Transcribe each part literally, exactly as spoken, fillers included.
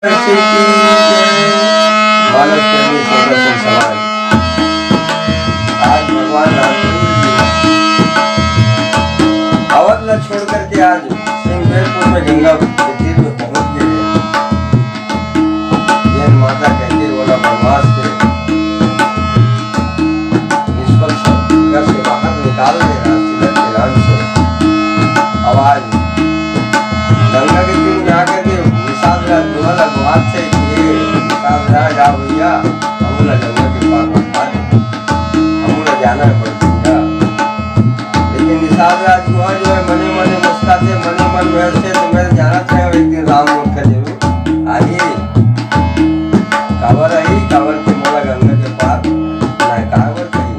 मानस प्रेमी सोदर संत समाज, आज भगवान रामचंद्र जी अवध ला छोड़ करके आज सिंगबेरपुर में गंगा के तीर में पहुंच गए हैं। जेन माता कहती, ओला वनवास के निष्पक्ष घर से बाहर निकाल दे रहा तिलक के नाम से। अब आज गंगा के तीर में आकर के निषाद राज गुहा ला गुहार से कि, "हे निषाद राज, आ भैया, हमू ला गंगा के पार पहुंचा दे, हमू ला जाना है बड़ भैया।" लेकिन निषाद राज गुहा जो है, मने मने मुस्काथे, मने मन में हंसे, तो मैं जानत रहे एक दिन राम मोर का जरूर आही। काबर आही, काबर के मोला गंगा के पार ना काबर कही।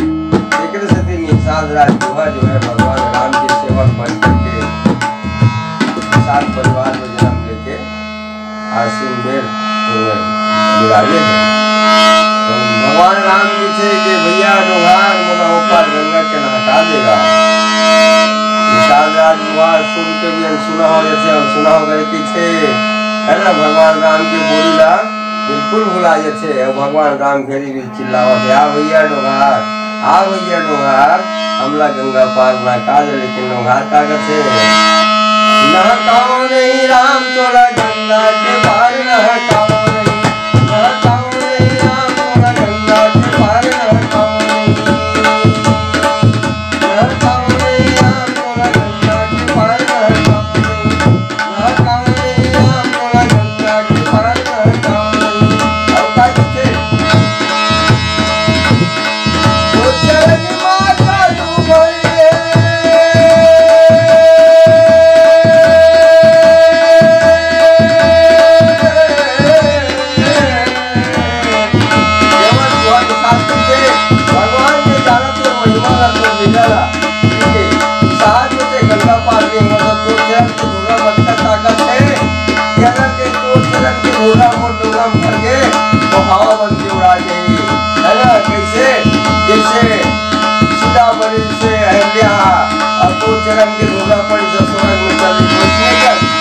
एकरे सेती निषाद राज गुहा जो है, भगवान राम के सेवक बन करके निषाद परिवार में जन्म लेके आज सिंगबेरपुर में विराजे हैं। तो भगवान राम जी से कि, "भैया डोंगहार, मोला ओ पार गंगा के नहका देगा।" निषाद राज गुहा सुन के भी अनसुना हो जैसे, अनसुना हो गए पीछे, है ना, भगवान राम के बोली ला बिल्कुल भुला जैसे। और भगवान राम फिर भी चिल्लावत हे, "आ भैया डोंगहार, आ भैया डोंगहार, हमला गंगा पार नहका दे।" लेकिन डोंगहार का कथे, "नहकाओ नहीं राम तोला गंगा के पार, नहकाओ नहीं, नहकाओ नहीं राम तोला गंगा के पार, नहकाओ नहीं, नहकाओ नहीं राम तोला गंगा के पार, नहकाओ नहीं।" भगवान के जानत हे महिमा ला, तो लीला ला। साथ में ते गंगा पार के, मतलब, तोर चरण के धूरा में अतना ताकत हे, कि अगर के तोर चरण के धूरा मोर डोंगा में भर गे, तो हवा बन के उड़ा जाही, है ना? कैसे? जैसे सीता बनी से अहल्या, अब तोर चरण के धूरा पड़ी से स्वर्ग में चली, वैसने कर।